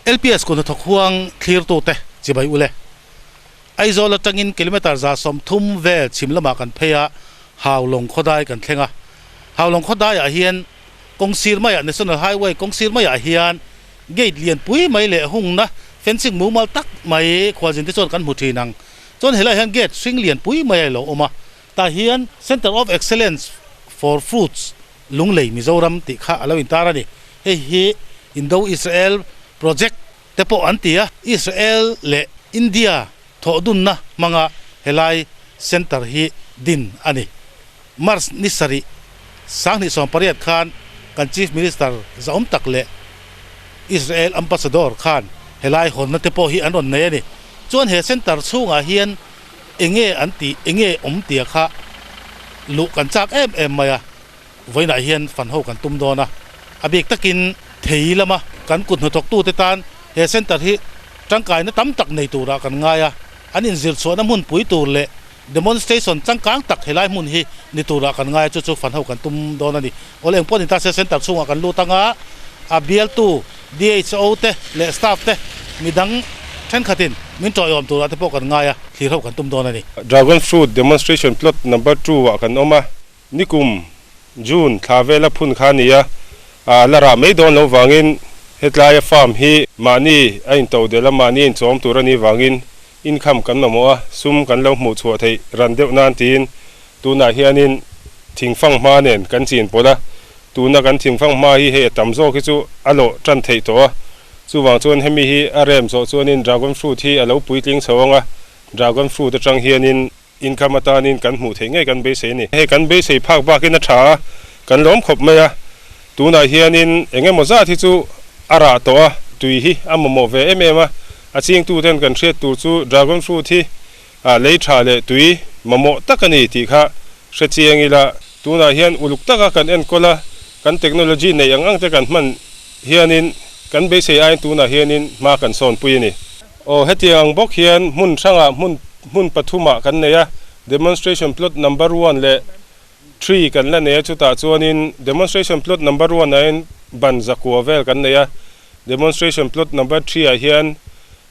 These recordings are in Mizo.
LPS kut hnathawk huang thlirtute chibai ule. Aizawl atangin kilometre 130 vel chhim lamah kan phei a, Haulawng khawdai kan thleng a. Haulawng khawdaiah hian kawng sir maiah National Highway kawng sir maiah hian gate lianpui mai leh hungna fencing mumal tak mai khualzin te chuan kan hmu thin ang. Chuan helaiah hian gate hring lianpui mai a lo awm a. Tah hian Centre of Excellence for Fruits Lunglei Mizoram tih kha a lo intar a ni. Hei hi Indo-Israel Project te pawh an ti a, Israel leh India thawhdunna hmanga helai centre hi din a ni. March ni sarih 2018 khan kan Chief Minister zahawm tak leh Israel Ambassador khan helai hawnna te pawh hi an rawn nei a ni. Chuan he centre chhungah hian enge an tih, enge awm tia kha luh kan chak em em mai a, vawiinah hian fan ho kan tum dawn a, a bik takin thei lama kan kut hnathawktute tan he centre hi tangkaina tam tak nei turah kan ngai a, an inzir chhuahna hmunpui tur leh demonstration changkang tak helai hmun hi ni turah kan ngai a, chu chu fan ho kan tum dawn a ni. Awle engpawh ni ta se centre chhungah kan lut anga a bialtu DHO te leh staff te midang thenkhatin min tawiawm turah te pawh kan ngai a, thlir ho kan tum dawn a ni. Dragon Fruit Demonstration Plot Number Two ah kan awm a, nikum June thla vela phun kha a ni a, a la rah mai dawn lo vangin hetlaia farm hi mahni a into delh a, mahni a inchawm tur a nih vangin income kan mamawh a, sum kan lo hmuh chhuah theih ran deuh nan tiin tunah hianin thingfang hma nen kan chin pawlh a, tuna kan thingfang hma hi hei a tam zawk hi chu a lawh tan theih tawh a, chuvang chuan hemi hi a rem zawh chuanin dragon fruit hi a lo puitling chho ang a, dragon fruit atang hianin income atanin kan hmuh theih ngei kan beisei a ni. Hei kan beisei phak bakin a tha a, kan lawm khawp mai a, tunah hianin eng emaw zat hi chu a rah tawh a, tui hi a mamawh ve em em a, a chingtuten kan hriat tur chu dragon fruit hi A lei tha leh tui mamawh tak a ni tih kha hre chiang ila, tunah hian uluk taka kan enkawl a, kan technology neih ang ang te kan hman hianin kan beisei aiin tunah hianin hma kan sawnpui a ni. Aw, hetiang ang bawk hian hmun hrangah hmun hmun pathumah kan nei a, demonstration plot number one leh three kan la nei a, chutah chuanin demonstration plot number one ah hian ban zakua vel kan nei a, demonstration plot number three ah hian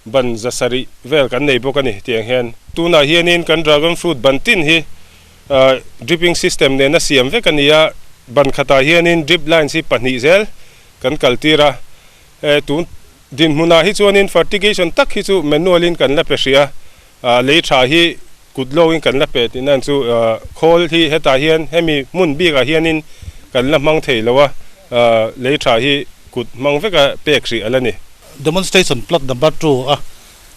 Ban 700 vel kan nei bawk a ni tiang hian. Tunah hianin kan dragon fruit ban tin hi dripping system nena siam vek a ni a, ban khatah hianin drip lines hi pahnih zel kan kal tir a. Tun dinhmunah hi chuanin fertigation tak hi chu manual in kan la pe hrih a, lei tha hi kut lawngin kan la pe tih nan chu khawl hi hetah hian hemi hmun bikah hianin kan la hmang thei lo a, lei tha hi kut hmang veka pek hrih a la ni. Demonstration plot number 2 a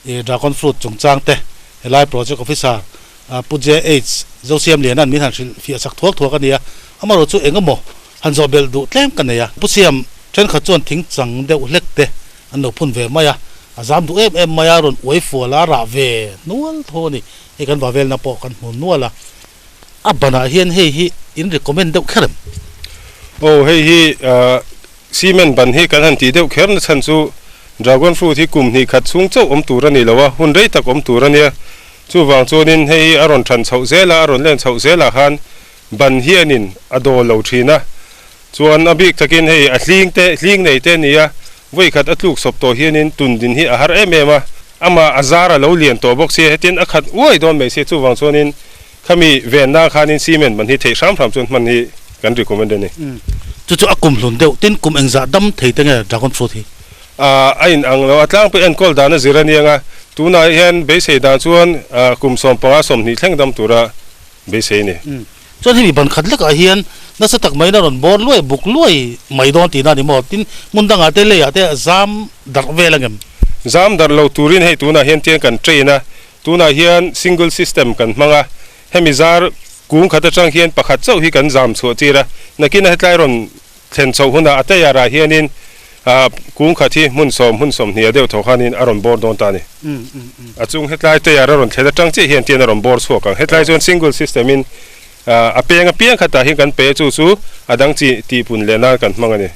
i dragon fruit chungchang te helai project officer Pu JH Zosiamliana'n min han hrilh fiah chak thuak thuak a ni a, amaherawh chu eng emaw han zawh belh duh tlem ka nei a. Pu Siam thenkhat chuan thing chang deuh hlek te an lo phun ve mai a, a zam duh em em mai a, rawn uai fual a, rah ve nual tho a ni. Hei kan vavelna pawh kan hmu nual a, a banah hian hei hi in recommend deuh kher em? Aw hei hi Cement ban hi kan han tih deuh kher na chhan chu dragon fruit hi kum hnih khat chhung chauh awm tur a ni lo a, hun rei tak awm tur a nia. Chuvang chuanin hei hi a rawn than chhoh zel a, a rawn len chhoh zelah khan ban hianin a dawl lo thin a. Chuan a bik takin hei a hling te, hling nei te a ni a, vawi khat a tluk sawp tawh hianin tun din hi a har em em a, amah a zar a lo lian tawh bawk sia, hetin a khat uai dawn mai sia, chuvang chuanin Khami venna khanin cement ban hi theih hram hram chuan hman hi kan recommend a ni. Chu chu a kum hlun deuh tin kum engzah dam thei te nge dragon fruit hi? A in ang lo, a tlangpui enkawl dan a zir a niang a, tunah hian beisei dan chuan kum 15 20 thleng dam tura beisei a ni. Chuan hemi ban khat lekah hian nasa tak maiin a rawn bawr luai buk luai mai dawn tihna a ni maw? Tin, hmun dangah te leiah te zam darh vel ang em? Zam darh lo turin hei tunah hian tiang kan train a, Tunah hian single system kan hmang a, hemi zar kung khat atang hian pakhat chauh hi kan zam chhuah tir a, nakina hetlai rawn thlen chhoh hunah a tayar ah hianin kung khat hi hmun sawm hmun sawmhnih ah deuh tho khanin a rawn bawr dawn ta a ni. A chung hetlai tayar a rawn thlen atang chiah hian tian a rawn bawr chhuak ang. Hetlai chuan single system in a peng apiang khatah hian kan pe a, chu chu a dang chi tihpun leh nan kan hmang a ni.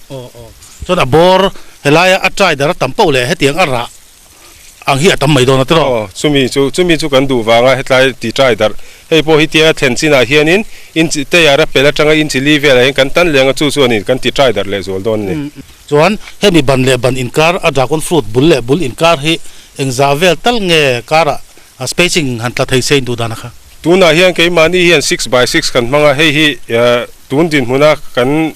Chuan a bawr helaia a try dar a tam poh leh hetiang a rah ang hi a tam mai dawn a tiraw? Aw, chumi chu, chumi chu kan duh vanga hetlai ti try darh. Hei pawh hi tia thlen chinah hianin inchi tayar a pel atanga inchi li velah hian kan tan leng a, chu chuanin kan ti try darh leh zual dawn a ni. Chuan hemi ban leh ban inkar a dragon fruit bul leh bul inkar hi engzah vel tal nge karah spacing han tla thei se in duh dan a kha? Tunah hian keimahni hian 6 by 6 kan hmang a, hei hi tun dinhmuna kan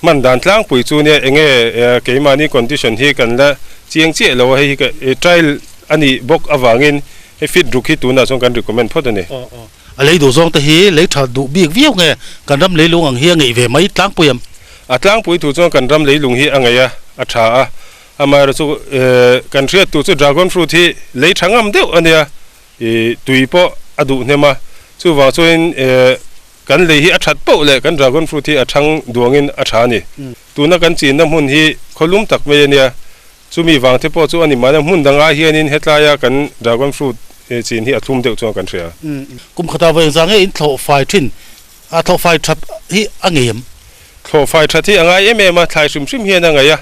hman dan tlangpui chu nia. Enge keimahni condition hi kan la chiang chiah lo a, hei hi trial ani bawk awangin hei feet 6 hi tunah chuan kan recommend phawt ani. A lei duh zawng te hi lei tha duh bik viau nge kan ram leilung ang hi a ngeih ve mai tlangpui am? A tlangpui thu chuan kan ram leilung hi a ngeih a, a tha a. Amaherawh chu kan hriat tu chu dragon fruit hi lei tha ngam deuh ania, tui pawh a duh hnem a. Chuvang chuanin kan lei hi a that poh leh kan dragon fruit hi a thang duangin a tha ani. Tuna kan chinna hmun hi khawlum tak mai ania, chumi vang te pawh chu ani mahna hmun dangah hianin hetlaia kan dragon fruit chin hi a thlum deuh chuan kan hria. Kum khata vawi engzah nge in thlawh fai thin a, thlawh fai that hi a ngei em? Thlawh fai that hi a ngai em em a, thlai hrim hrim hian a ngaih a.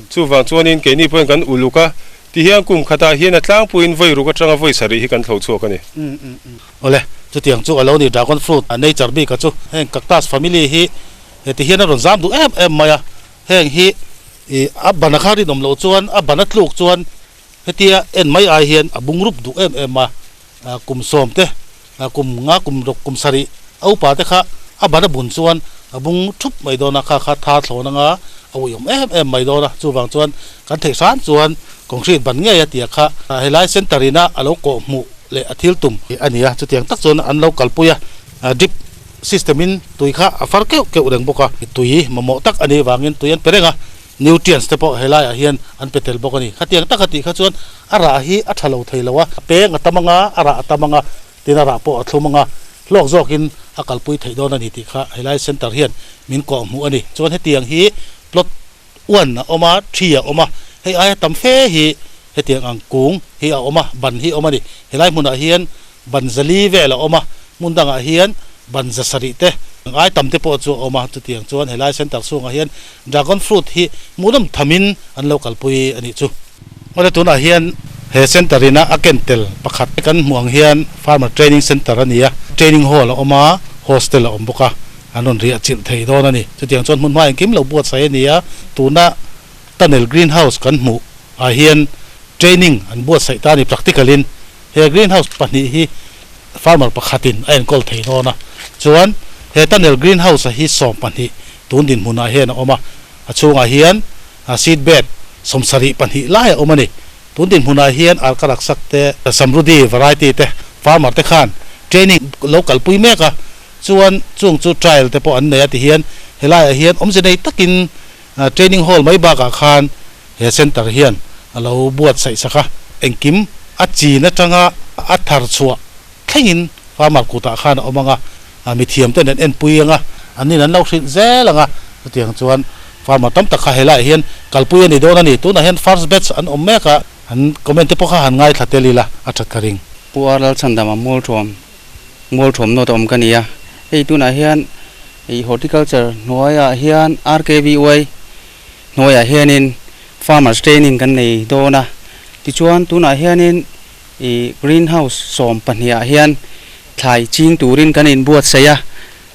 Chuvang chuanin keini pawhin kan uluk a, tihian kum khatah hian a tlangpuiin vawi 6 atanga vawi 7 hi kan thlo chhuak a ni. Awle, chutiang chu a lo ni. Dragon fruit a nature bik a chu heng cactus family hi heti hian a rawn zam duh em em mai a. Heng hi a ban a kha rinawm loh chuan a ban a tluk chuan hetia en mai ai hian a bung rup duh em em a. Kum 10 te, kum 5, kum 6, kum 7 a upa te kha a ban a bun chuan a bung thup mai dawn a, kha kha tha thlawn anga a uiawm em em mai dawn a. Chuvang chuan kan theih hram chuan concrete ban ngei a tia kha helai center ina a lo kawh hmuh leh a thil tum a ni a. Chutiang tak chuan an lo kalpui a, drip system in tui kha a far keuh keuh reng bawk a. Tui mamawh tak a nih vangin tui an pe reng a, nutrients te pawh helai ah hian an pe tel bawk a ni. Khatiang tak a tih kha chuan a rah hi a tha lo thei lo a, peng a tam anga, a rah a tam anga, tin a rah pawh a thlum anga, hlawk zawkin a kalpui theih dawn a ni tih kha helai center hian min kawh hmuh a ni. Chuan hetiang hi plot 1 a awm a, 3 a awm a, hei aia tam fe hi hetiang ang kung hi a awm a, ban hi a awm a ni. Helai hmunah hian ban 400 vel a awm a, hmun dangah hian ban 700 te ai tam te pawh chu a awm a. Chutiang chuan helai center chhungah hian dragon fruit hi hmuhnawm thamin an lo kalpui a nih chu. Awle, tunah hian he center ina a ken tel pakhat kan hmuh ang hian farmer training center a ni a, training hall a awm a, hostel a awm bawk a, an rawn riah chilh thei dawn a ni. Chutiang chuan hmun hma engkim lo buatsaih a ni a, tuna tunnel greenhouse kan hmuh ah hian training an buatsaih ta a ni. Practical in he greenhouse pahnih hi farmer pakhatin a enkawl thei dawn a. Chuan he tunnel greenhouse hi 12 tun dinhmunah hian a awm a, a chhungah hian seed bed 72 lai a awm a ni. Tun dinhmunah hian Arka Raksak te, Samruddhi variety te farmer te khan training lo kalpui mek a, chuan chung chu trial te pawh an nei a. Ti hian helaiah hian awmze nei takin training hall mai bakah khan he center hian a lo buatsaih sak a, engkim a chin atanga a thar chhuah thlengin farmer kutah khan a awm anga, mithiam ten an enpui anga, an nin an lo hrilh zel anga. Chutiang chuan farmer tam tak kha helaiah hian kalpui a ni dawn a ni. Tunah hian first batch an awm mek a, an comment te pawh kha han ngaithla tel ila a that ka ring. Pu Ar Lalchhandama, Mualthuam North a awm ka ni a. Hei tunah hian horticulture hnuaiah hian RKVY hnuaiah hianin farmers training kan nei dawn a. Tichuan tunah hianin i greenhouse 12 ah hian thlai ching turin kan inbuatsaih a.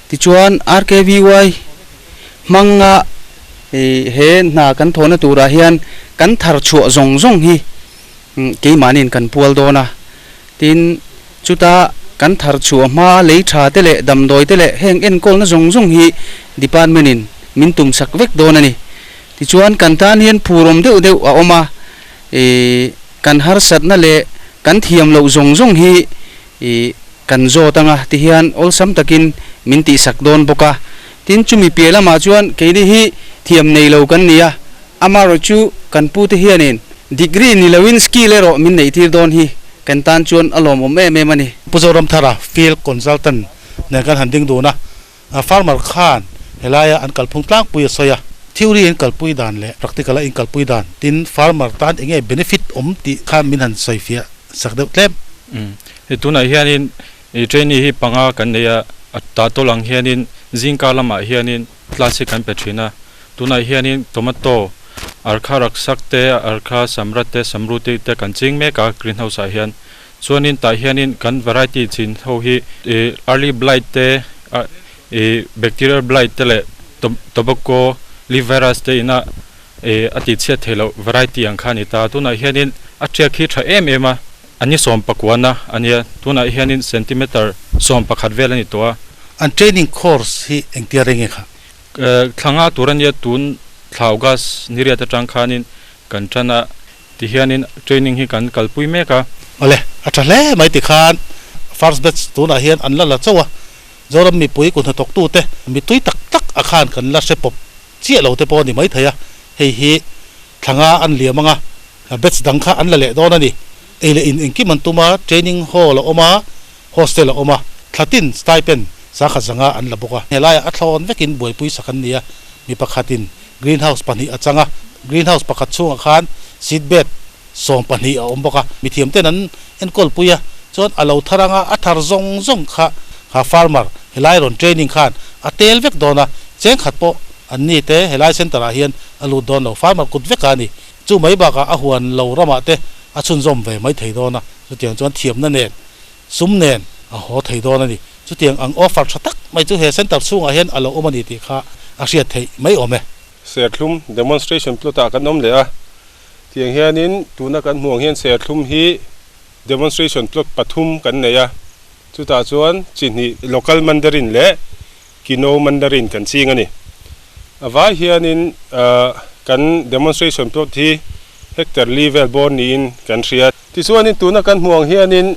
Tichuan RKVY hmanga he hna kan thawhna turah hian kan thar chhuah zawng zawng hi keimahniin kan pual dawn a. Tin, chuta kan thar chhuah hma lei tha te leh damdawi te leh heng enkawlna zawng zawng hi department in min tum sak vek dawn a ni. Tichuan kan tan hian phurawm deuh deuh a awm a, kan harsatna leh kan thiam loh zawng zawng hi kan zawt anga, tihian awlsam takin min tihsak dawn bawk a. Tin, chumi piah lamah chuan keini hi thiam nei lo kan ni a, amaherawh chu kan pute hianin degree ni loin skill erawh min neih tir dawn hi kan tan chuan a lawmawm em em a ni. Pu Zoramthara, field consultant nen kan han ding dun a, farmer khan helaia an kalphung tlangpui a sawi a, theory in kalpui dan leh practical a in kalpui dan, tin farmer tan enge benefit awm tih kha min han sawi fiah sak deuh tlem. Hei tunah hianin trainee hi panga kan nei a, a ta tawl ang hianin zingkar lamah hianin class hi kan pe thin a. Tunah hianin tomato, arkha raksak te, arkha samrat te, samruti te kan ching mek a greenhouse ah hian. Chuanin tah hianin kan variety chin ho hi early blight te, bacterial blight te leh tobacco leaf virus te ina. A tih chhiat theih loh variety ang kha a ni ta. Tunah hianin a tiak hi tha em em a, a ni 19na a nia. Tunah hianin centimeter 11 vel a ni tawh a. An training course hi engtia reng nge kha? Thla nga tur a nia, tun thla August ni riat atang khanin kan tan a, tihianin training hi kan kalpui mek a. Awle, a tha hle mai tikhan first batch tunah hian an la la chauh a, Zoram mipui kut hnathawktute mitui tak tak a khan kan la hre pawp chiah lo te pawh a ni maithei a, hei hi thla nga an liam anga batch dang kha an la leh dawn a ni. Ei leh in engkim an tum a, training hall a awm a, hostel a awm a, thla tin stipend sakhat zanga an la bawk a. Helaiah a thlawn vekin buaipui sak an ni a, mi pakhatin greenhouse pahnih a chang a, greenhouse pakhat chhungah khan seed bed 12 a awm bawk a, mithiam ten an enkawl pui a, chuan a lo thar anga a thar zawng zawng kha kha farmer helai rawn training khan a tel vek dawn a, cheng khat pawh an ni te helai center ah hian a lut dawn lo, farmer kut vek a ni, chu mai bakah a huan lo ramah te a chhunzawm ve mai thei dawn a, chutiang chuan thiamna nen sum nen a haw thei dawn a ni, chutiang ang offer tha tak mai chu he center chhungah hian a lo awm a ni tih kha a hriat theih mai awm e. Serthlum demonstration plot ah kan awm leh a. Tiang hianin tuna kan hmuh ang hian serthlum hi demonstration plot pathum kan nei a, chutah chuan chi hnih local mandarin leh kino mandarin kan ching a ni. A vai hianin kan demonstration plot hi hectare li vel bawr niin kan hria. Tichuanin tuna kan hmuh ang hianin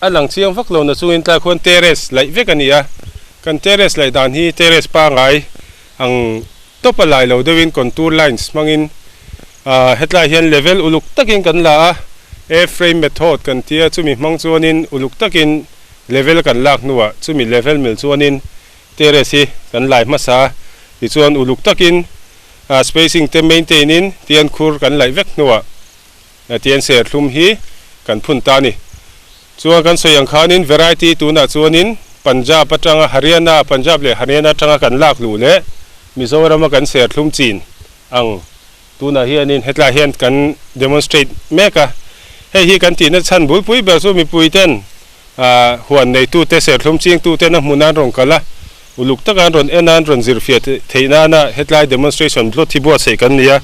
a lang chiang vak lo na chungin tlai khuan terrace laih vek a ni a, kan terrace laih dan hi terrace pangai ang Top a lai lo deuhin contour lines hmangin hetlai hian level uluk takin kan la a, A frame method kan tia chumi hmang chuanin uluk takin level kan lak hnuah chumi level mil chuanin terrace hi kan lai hmasa a, tichuan uluk takin spacing te maintain in tian khur kan laih vek hnuah tian serthlum hi kan phun ta a ni. Chuan kan sawi ang khanin variety tunah chuanin Punjab atanga Haryana, Punjab leh Haryana atanga kan lak luh leh Mizorama kan serthlum chin ang tunah hianin hetlai hian kan demonstrate mek a. Hei hi kan tihna chhan bulpui ber chu mipui ten huan neitute serthlum chingtuten a hmun an rawn kal a, uluk taka an rawn en a, an rawn zirfiah theih nana hetlai demonstration plot hi buatsaih kan ni a.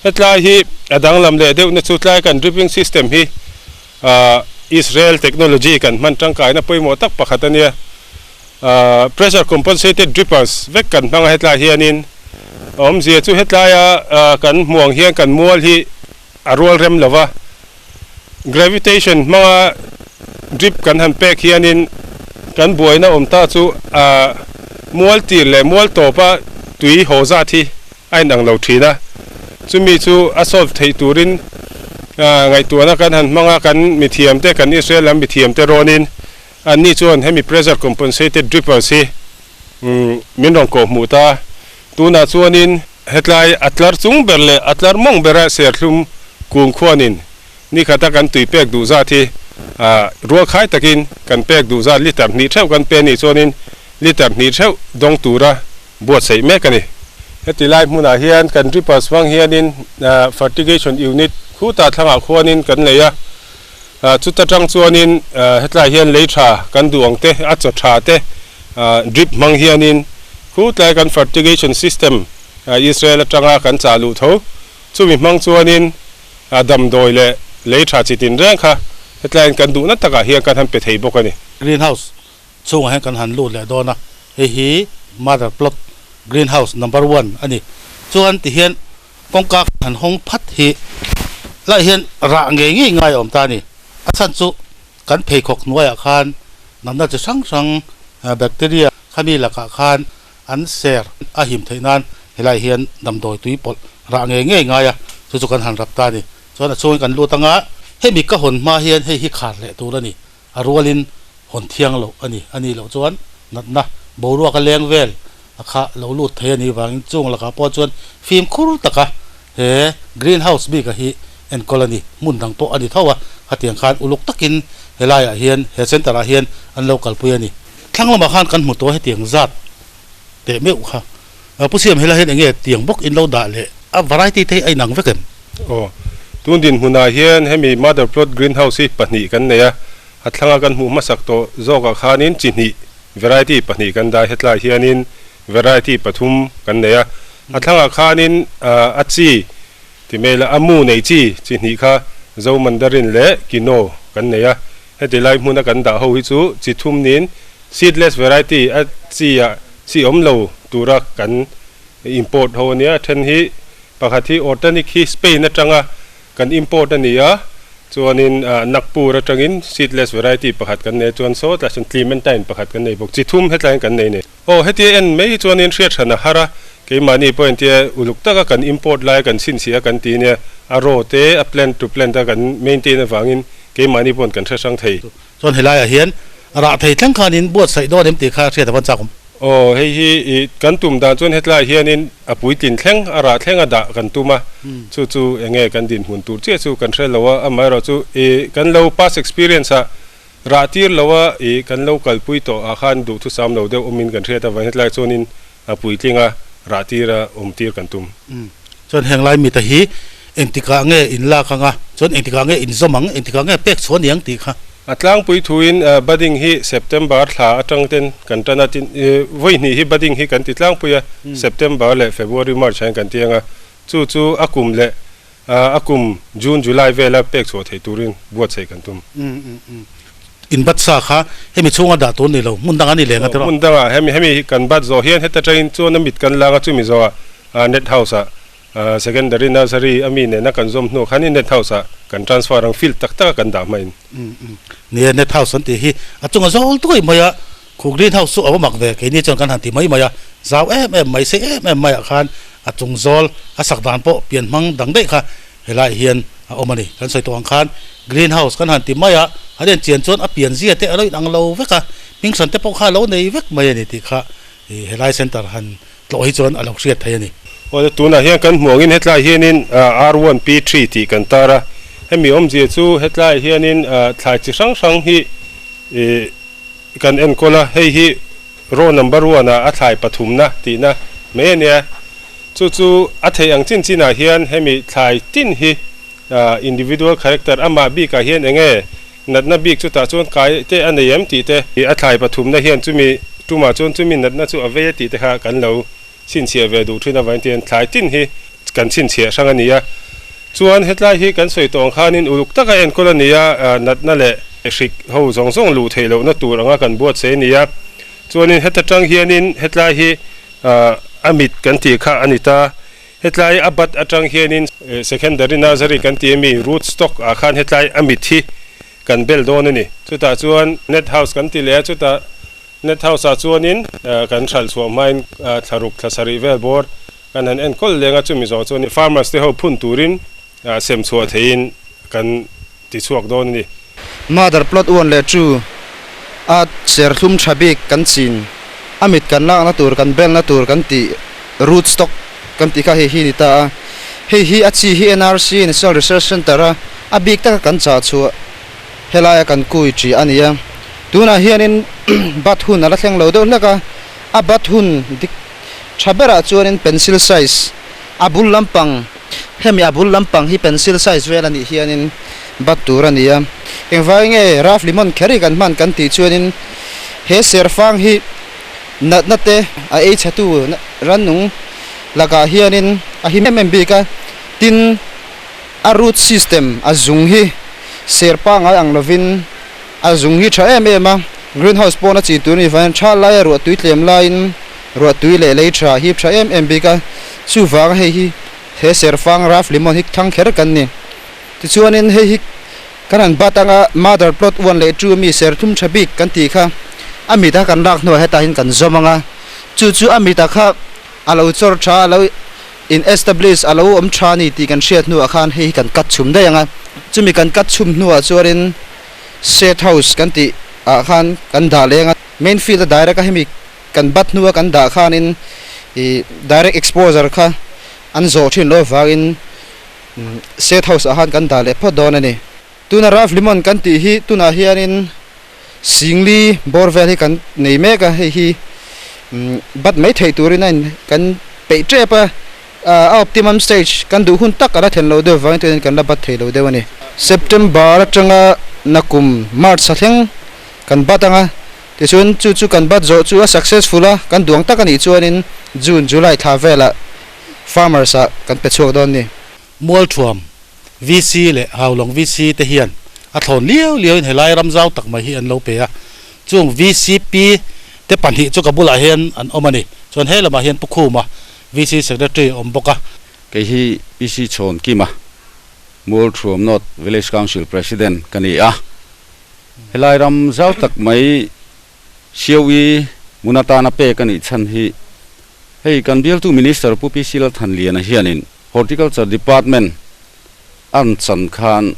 Hetlai hi a danglam leh deuhna chu tlai kan dripping system hi Israel technology kan hman tangkaina pawimawh tak pakhat a nia. Pressure compensated drippers vek kan hmang a hetlai hianin a awmzia chu hetlaia kan hmuh ang hian kan mual hi a rual rem lo va, gravitation hmanga drip kan han pek hianin kan buaina awm ta chu mual tir leh mual tawpa tui haw zat hi a inang lo thin a, chumi chu a solve theih turin ngaihtuahna kan han hmang a, kan mithiamte, kan Israel lam mithiamte rawnin anni chuan hemi pressure compensated drippers hi min rawn kawh hmuh ta. Tunah chuanin hetlai a tlar chung ber leh a tlar mawng bera serthlum kung khuanin nikhata kan tui pek duh zat hi rualkhai takin kan pek duh zat liter hnih theuh kan pe anih chuanin liter hnih theuh dawng tura buatsaih mek a ni. Heti lai hmunah hian kan drippers hmang hianin fertigation unit khutah thlangah khuanin kan nei a, chuta tang chuanin hetlai hian lei tha kan duh ang te, a chaw tha te drip hmang hianin khutlai kan fertigation system Israel atanga kan chah luh tho chumi hmang chuanin damdawi leh lei tha chi tinreng kha hetlaiin kan duhna takah hian kan han pe thei bawk a ni. Greenhouse Chhungah hian kan han lut leh dawn a, hei hi mother plot green house number one a ni. Chuan ti hian kawngka kan han hawng phat hi lai hian rah ngei ngei ngai a awm ta a ni. A chhan chu kan pheikhawk hnuaiah khan natna chi hrang hrang bacteria khami lakah khan an ser a him theih nan helai hian damdawi tui pawlh rah ngei ngei ngai a, chu chu kan han rap ta a ni. Chuan a chhungin kan lut anga hemi ka hawn hma hian hei hi khar leh tur a ni. A rualin hawn thiang loh a ni. A nih loh chuan natna boruak a leng vel a kha lo lut thei a nih vangin chung lakah pawh chuan fimkhur taka he green house bik a hi enkawl a ni. Hmun dang pawh a ni tho a, khatiang khan uluk takin helaiah hian he centre ah hian an lo kalpui a ni. Thlang lamah khan kan hmu tawh hetiang zat teh meuh kha. Pu Siam helai hian enge tiang bawk in lo dah leh a variety te hi a inang vek em? Aw, tun dinhmunah hian hemi mother plot greenhouse hi pahnih kan nei a, a thlanga kan hmuh hmasak tawh zawkah khanin chi hnih variety pahnih kan dai, hetlai hianin variety pathum kan nei a. A thlangah khanin a chi ti mai ila a mu nei chi chi hnih kha Zo Mandarin leh Kino kan nei a. Heti lai hmuna kan dah ho hi chu chi thum niin seedless variety a chi ah chi awm lo tura kan import ho a nia. Then hi pakhat hi organic hi Spain atanga kan import a ni a, chuanin Nagpur atangin seedless variety pakhat kan nei a, chuan saw tlai sawn Clementine pakhat kan nei bawk. Chi thum hetlaiin kan nei a ni. Aw, hetia en mai hi chuanin hriat hran a har a, keimahni pawh entia uluk taka kan import lai kan chhinchhiah a kan ti nia, a raw te a plant to plant a kan maintain avangin keimahni pawhin kan hre hrang thei. Chuan helaiah hian rah thei thleng khanin buatsaih dawn em tih kha hriat a van chak awm. Aw, hei hi i kan tum dan chuan hetlaiah hianin a puitlin thleng, a rah thleng a dah kan tum a, chu chu enge kan dinhmun tur chiah chu kan hre lo a, amaherawh chu i kan lo past experience ah Rah tir lo a i kan lo kalpui tawh ah khan duhthusam lo deuh awmin kan hriat avangin hetlai chuanin a puitling a rah tir a awm tir kan tum. Chuan heng lai mita hi engtikah nge in lak anga, chuan engtikah nge in zawm ang, engtikah nge pek chhuah ni ang tih kha. A tlangpui thuin budding hi September thla atang ten kan tan a, tin vawi hnih hi budding hi kan ti tlangpui a, September leh February, March ah hian kan ti anga, chu chu a kum leh A kum June, July vela pek chhuah theih turin buatsaih kan tum. In bat sa kha hemi chhunga dah tur ni lo, hmun dangah ni leng a tiraw? Hmun dangah hemi hemi kan bat zawh hian heta tangin chuan a mit kan lang a, chumi zawhah net house ah secondary nursery a mi nena kan zawm hnuah khanin net house ah kan transfer ang field tak taka kan dah hmain. Nia net house an tih hi a chunga zawl tuai mai a, Khu green house chu a va mak ve, keini chuan kan han ti mai mai a, zau em em mai, sei em em maiah khan a chung zawl a sak dan pawh pian hmang dang daih kha helaiah hian a awm a ni. Kan sawi tawh ang khan green house kan han ti mai a, an en chian chuan a pian zia te a lo inang lo vek a, hming hran te pawh kha a lo nei vek mai a ni tih kha helai centre han tlawh hi chuan a lo hriat thei a ni. Aw tunah hian kan hmuh angin hetlaiah hianin R1 P3 tih kan tar a, hemi awmzia chu hetlaiah hianin thlai chi hrang hrang hi ih Kan enkawl a, hei hi row number one ah a thlai pathumna tihna mai a nia. Chu chu a theih ang chin chinah hian hemi thlai tin hi individual character amah bikah hian eng nge natna bik chutah chuan kai te a nei em tih te, a thlai pathumna hian chumi tumah chuan chumi natna chu a vei a tih te kha kan lo chhinchhiah ve duh thin avangin tihian thlai tin hi kan chhinchhiah hrang a ni a. Chuan hetlai hi kan sawi tawh ang khanin uluk taka enkawl a ni a, natna leh hrik ho zawng zawng luh theih lohna tur anga kan buatsaih a ni a. Chuanin heta tang hianin hetlai hi a mit kan tih kha a ni ta. Hetlai a bat atang hianin secondary nursery kan tih ami root stock ah khan hetlai a mit hi kan bel dawn a ni. Chutah chuan net house kan ti leh a, chutah Net house ah chuanin kan hralh chhuah hmain thlaruk thla sarih vel bawr kan han enkawl leng a, chumi zawh chuan farmers te ho phun turin sem chhuah theihin kan ti chhuak dawn a ni. Mother plot 1 leh 2 a serthlum tha bik kan chin a mit kan lakna tur kan belna tur kan tih root stock kan tih kha hei hi a ni ta a, hei hi a chi hi NRC National Research Centre a a bik taka kan chah chhuah Helaia kan kui ṭih a ni a, tunah hianin bat hun a la thleng lo deuh hlek a, a bat hun dik ṭha berah chuanin pencil size a bul lampang hemi a bul lampang hi pencil size vel a nih hianin bat tur a ni a, engvai nge rough limon kher hi kan hman kan tih chuanin he serfang hi natna te a ei chhetu rannung lakah hianin a him em em bik a, tin. A root system a zung hi ser pangngai ang lovin a zung hi tha em em a, greenhouse pawn a chin tur ni vangin tha laia ruah tui tlem laiin ruah tui leh lei tha hip tha em em bik a, chuvanga hei hi he serfang rough limon hi thlang kher kan ni. Tichuanin hei hi kan han bat anga mother plot 1 leh 2 mi serthum tha bik kan tih kha a mit a kan lak hnuah hetah hian kan zawm anga, chu chu a mit ah kha a lo chawr tha a lo In establish a lo awm tha a ni tih kan hriat hnuah khan hei hi kan cut chhum daih ang a, chumi kan cut chhum hnuah chuanin shed house kan tih ah khan kan dah leng a, main field a direct a hemi kan bat hnua kan dah khanin ih direct exposure kha an zawh thin lo avangin shed house ah khan kan dah leh phawt dawn a ni. Tuna rough limon kan tih hi tunah hianin Singli bawr vel hi kan nei mek a, hei hi bat mai theih turin a in kan peih tep a, a optimum stage kan duh hun tak a la thlen lo deuh vangin tuihin kan la bat thei lo deuh a ni. September atanga nakum March a thleng kan bat ang a, tichuan chu chu kan bat zawh chu a successful a, kan duang tak a nih chuanin June, July thla velah. Farmers ah kan pe chhuak dawn ni. Mualthuam VC leh Haulawng VC te hian a thlawn liau liau in helai ram zau tak mai hi an lo pe a, chung VCP te pahnih chu ka bulah hian an awm a ni. Chuan he lamah hian Pu Khuma VC Secretary a awm bawk a. Kei hi PC Chhawn Kima, Mualthuam North Village Council President ka ni a. Helai ram zau tak mai Siaui hmun atana pek a nih chhan hi hei kan bialtu Minister Pu PC Lalthanliana hianin Horticulture Department an chan khan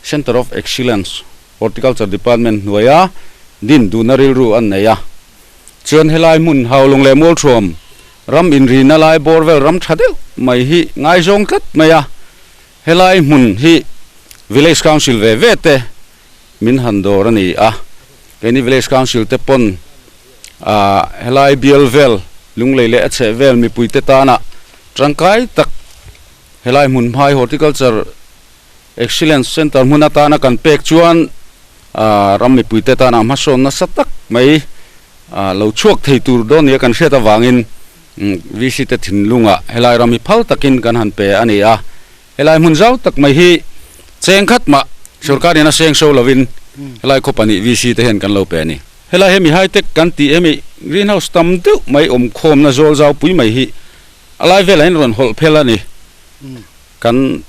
Centre of Excellence Horticulture Department hnuaia din duhna rilru an nei a. Chuan helai hmun Haulawng leh Mualthuam ram inrina lai bawr vel ram tha deuh mai hi ngaizawng tlat mai a. Helai hmun hi Village Council ve ve te min han dawr a ni a. Keini Village Council te pawn helai bial vel Lunglei leh a chheh vel mipuite tana tangkai tak helai hmun hmai Horticulture Excellence Centre hmun atana kan pek chuan ram mipuite tana hmasawn nasa tak mai lo chhuak thei tur dawn nia kan hriat avangin VC te thinlungah helai ram hi phal takin kan han pe a ni a. Helai hmun zau tak mai hi cheng khat mah sorkarin a seng so lovin helai khaw pahnih VC te hian kan lo pe a ni. Helai hemi high tech kan tih hemi green house tam deuh mai awm khawmna zawl zau pui mai hi a lai velah hian rawn hawlh phel a ni. Kan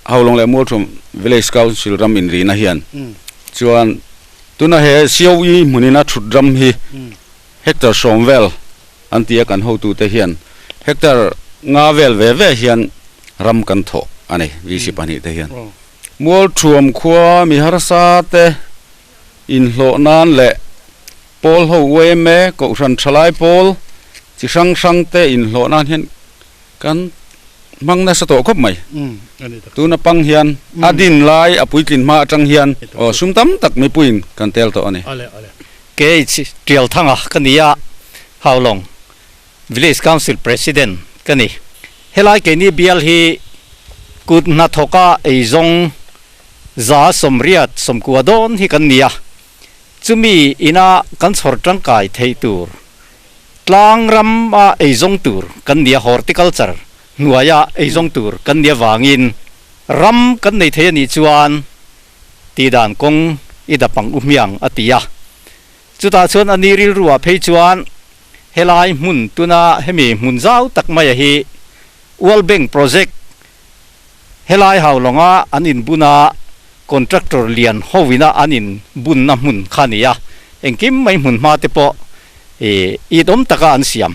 Haulawng leh Mualthum Village Council ram inrihna hian chuan tuna he COE hmunina thut ram hi hectare sawm vel an ti a kan hotute hian hectare nga vel ve ve hian ram kan thawh a ni VC pahnih te hian. Mualthuam khua mi harsa te inhlawh nan leh pawl ho yma kohhran thalai pawl chi hrang hrang te inhlawh nan hian kan hmang nasa tawh khawp mai. Tuna pang hian a din lai a puitlin hma atang hian aw sum tam tak mipuiin kan tel tawh a ni. Kei Tialthanga ka ni a, Haulawng Village Council President ka ni. Helai keini bial hi kut hnathawka eizawng 180 90 dawn hi kan ni a, chumi ina kan chhawr tangkai theih tur tlang rama eizawng tur kan ni a, horticulture hnuaia eizawng tur kan ni avangin ram kan nei thei a nih chuan tihdan kawng i dap ang u hmiang a ti a. Chutah chuan a ni rilruah phei chuan helai hmun tuna hemi hmun zau tak maia hi World Bank project helai Haulawnga an inbun a, contractor lian hoina an inbunna hmun kha a ni a, engkim mai hmun hma te pawh it awm taka an siam.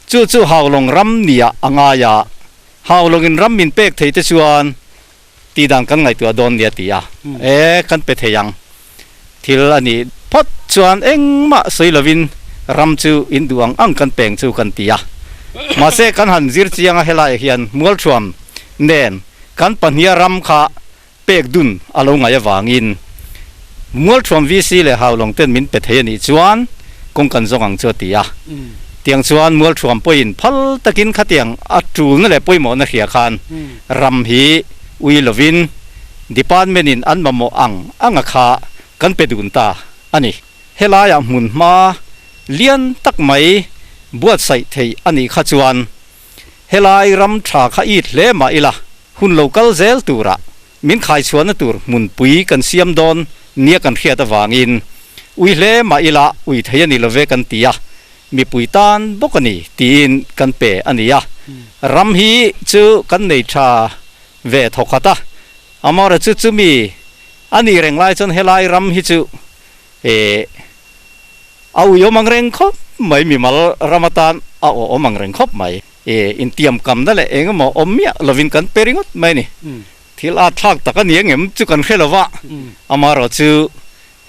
Chu chu Haulawng ram nia a ngai a, Haulawngin ram min pek thei te chuan Tih dan kan ngaihtuah dawn nia ti a, e kan pe thei ang. Thil a nih phawt chuan engmah sawi lovin ram chu in duh ang ang kan peng chu kan ti a. Mahse kan han zir chiang a helaiah hian Mualthuam nen kan pahniha ram kha pek dun a lo ngaih avangin Mualthuam VC leh Haulawng ten min pe thei a nih chuan kawng kan zawng ang chu a ti a. Tiang chuan Mualthuam pawhin phal takin khatiang a tulna leh pawimawhna hria khan ram hi ui lovin department in an mamawh ang anga kha kan pe dun ta a ni. Helaiah hmun hma lian tak mai buatsaih theih a nih kha chuan helai ram tha kha it hle mah ila hun lo kal zel turah min khaichhuahna tur hmunpui kan siam dawn nia kan hriat avangin ui hle mah ila ui thei a ni love kan ti a, mipui tan bawk a ni tiin kan pe a ni a. Ram hi chu kan nei tha ve thawkhat a, amaherawhchu chu chumi a nih reng lai chuan helai ram hi chu eh a uiawm ang reng khawp mai, mimal ram atan a awhawm ang reng khawp mai. E, intiamkamna leh eng emaw awm miah lovin kan pe ringawt mai a ni. Thil at thlak tak a ni ang em chu kan hre lo va, amaherawh chu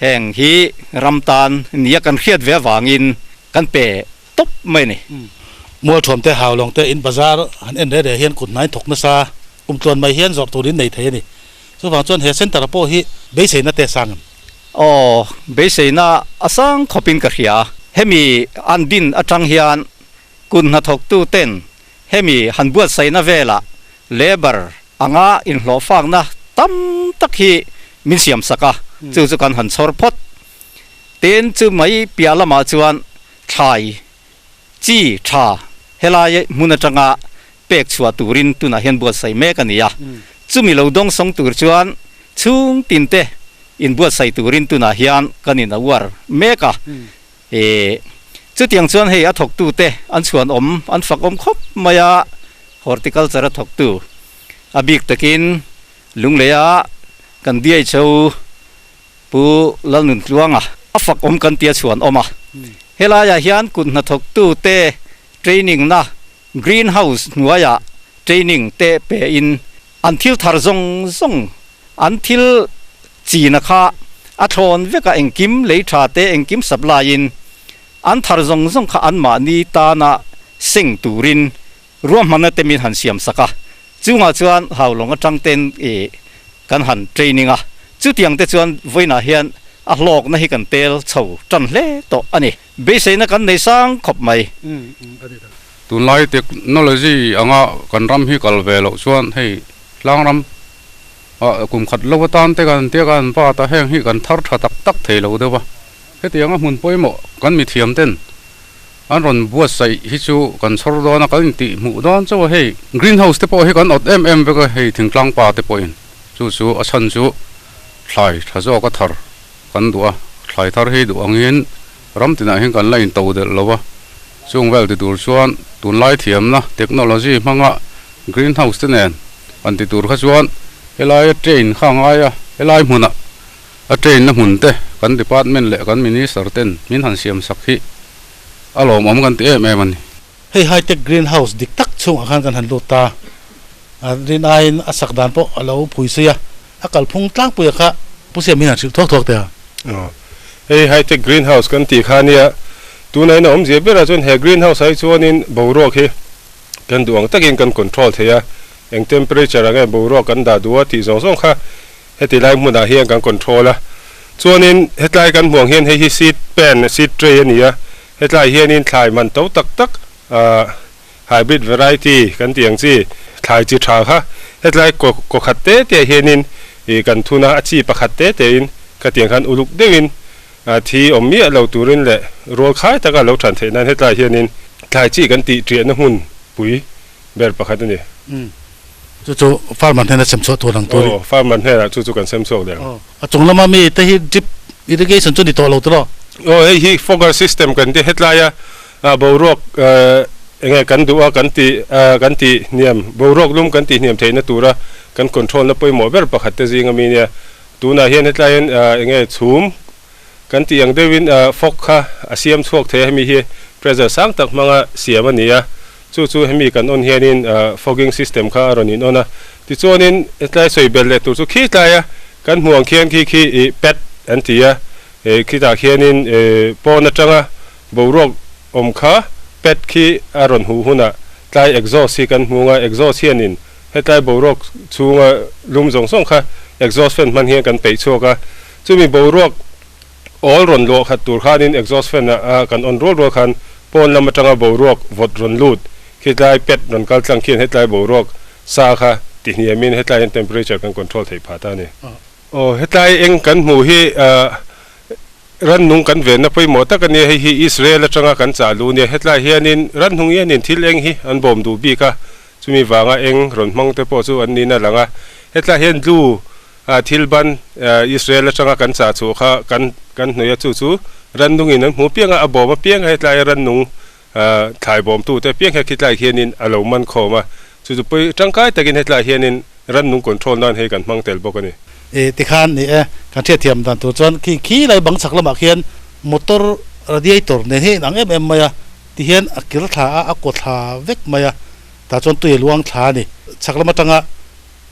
heng hi ram tan nia kan hriat ve avangin kan pe tawp mai a ni. Mualthuam te, Haulawng te in bazar han en reh reh hian kut hnain thawk nasa kum tluan mai hian zawrh turin nei thei a ni. Chuvang chuan he centre pawh hi beiseina te a sang em? Aw, beiseina a sang khawpin ka hria. Hemi an din atang hian Kut hnathawktu ten hemi han buatsaihna velah labour anga inhlawhfakna tam tak hi min siam sak a, chu chu kan han chhawr phawt. Tin, chu mai piah lamah chuan thlai chi tha helai hmun atanga pek chhuah turin tunah hian buatsaih mek a ni a. Chumi lo dawng sawng tur chuan chhung tin te inbuatsaih turin tunah hian kan in a uar mek a. E, chutiang chuan hei a thawktu te an chhuan awm, an fak awm khawp mai a, horticulture a thawktu a bik takin Lungleia kan DHO Pu Lalnuntluanga a fak awm kan tia chhuan awm a. Helaiah hian kut hnathawktu te training na green house hnuaiah training te pe in an thil thar zawng zawng an thil china kha a thlawn vek a engkim lei tha te engkim supply in an thar zawng zawng kha anmahni tana seng turin ruahmanna te min han siam sak a, chungah chuan Haulawng atang ten ih kan han training a, chutiang te chuan vawiinah hian a hlawkna hi kan tel chho tan hle tawh a ni. Beiseina kan nei sang khawp mai. Tunlai technology anga kan ram hi kal ve loh chuan hei tlangram ah kum khat lo atan te kan tia kan bat a, heng hi kan thar tha tak tak thei lo deuh a, hetianga hmun pawimawh kan mithiam ten An rawn buatsaih hi chu kan chhawr dawn a, kan intih hmuh dawn chauh a hei. Green house te pawh hi kan awt em em vek a hei thingtlang pa te pawhin chu chu a chhan chu thlai tha zawk a thar kan duh a, thlai thar hi duh angin ram tinah hian kan la into delh lo a, chung vel ti tur chuan tunlai thiamna technology hmanga green house te nen an ti tur kha chuan helai train kha a ngai a, helai hmunah A train na hmun te kan department leh kan minister ten min han siam sak hi a lawmawm kan ti em em a ni. Hei high tech green house dik tak chhungah khan kan han lut ta. A rin aiin a sak dan pawh a lo phui sawi a, a kalphung tlangpuia kha Pu Siam min han hrilh thuak thuak teh a. Aw, hei high tech green house kan tih kha nia, tunah in a awmzia berah chuan he green house ah hi chuanin boruak hi kan duh ang takin kan control thei a, eng temperature ah nge boruak kan dah duh a tih zawng zawng kha Heti lai hmunah hian kan control a, chuanin hetlai kan hmuh ang hian hei hi seed pan, seed tray a ni a, hetlai hianin thlai man to tak tak ahh hybrid variety kan tih ang chi thlai chi tha kha hetlai kaw kaw khat te te ah hianin ih kan thun a, a chi pakhat te te in khatiang khan uluk deuhin ah thi awm miah lo turin leh rual khai taka lo than theih nan hetlai hianin thlai chi kan tih triahna hmun pui ber pakhat a ni. Chu chu farmer hnena sem chhuah tur ang tur i. Aw, farmer hnenah chu chu kan sem chhuak leh ang. Aw, a chung lama mi te hi drip irrigation chu ni tawh lo tiraw? Aw, hei hi fogger system kan ti hetlaia boruak enge kan duh a kan ti kan ti hniam boruak lum kan ti hniam theihna tura kan control na pawimawh ber pakhat te zinga mi nia. Tunah hian hetlai hian enge chhum kan tih ang deuhin fog kha a siam chhuak thei a, hemi hi pressure sang tak hmanga siam a ni a. Chu chu hemi kan on hianin fogging system kha a rawn in on a, tichuanin hetlai sawi belh leh tur chu khi tlaia kan hmuh ang khian khi khi ih pad an ti a, khitah khianin pawn atanga boruak awm kha pad khi a rawn huh hunah tlai exhaust hi kan hmu ang a, exhaust hianin hetlai boruak chhunga lum zawng zawng kha exhaust fan hman hian kan peih chhuak a, chumi boruak Awl rawn luah khat tur khanin exhaust fan ah kan on rual rual khan pawn lam atanga boruak vawt rawn lut khitlai pet rawn kal tlang khian hetlai boruak sa kha ti hniamin hetlai hian temperature kan control theih phah ta a ni. Aw hetlai eng kan hmuh hi rannung kan venna pawimawh tak a nia, hei hi Israel atanga kan chah luh nia, hetlai hianin rannung hianin thil eng hi an bawm duh bik a, chumi vanga eng rawn hmang te pawh chu an niin a lang a, hetlai hian blue A thil ban Israel atanga kan chah chhuah kha kan kan hnawih a, chu chu rannungin an hmu piang a, a bawm apiang a hetlai rannung thlai bawmtute apiang hian khitlai khianin a lo man khawm a, chu chu pawi tangkai takin hetlai hianin rannung control nan hei kan hmang tel bawk a ni. E tikhan ni e, kan hriatthiam dan tur chuan khi khi lai bang chhak lamah khian motor radiator nen hi a inang em em mai a, tihian a kir thla a, a kaw thla vek mai a, tah chuan tui a luang thla a ni. Chhak lam atanga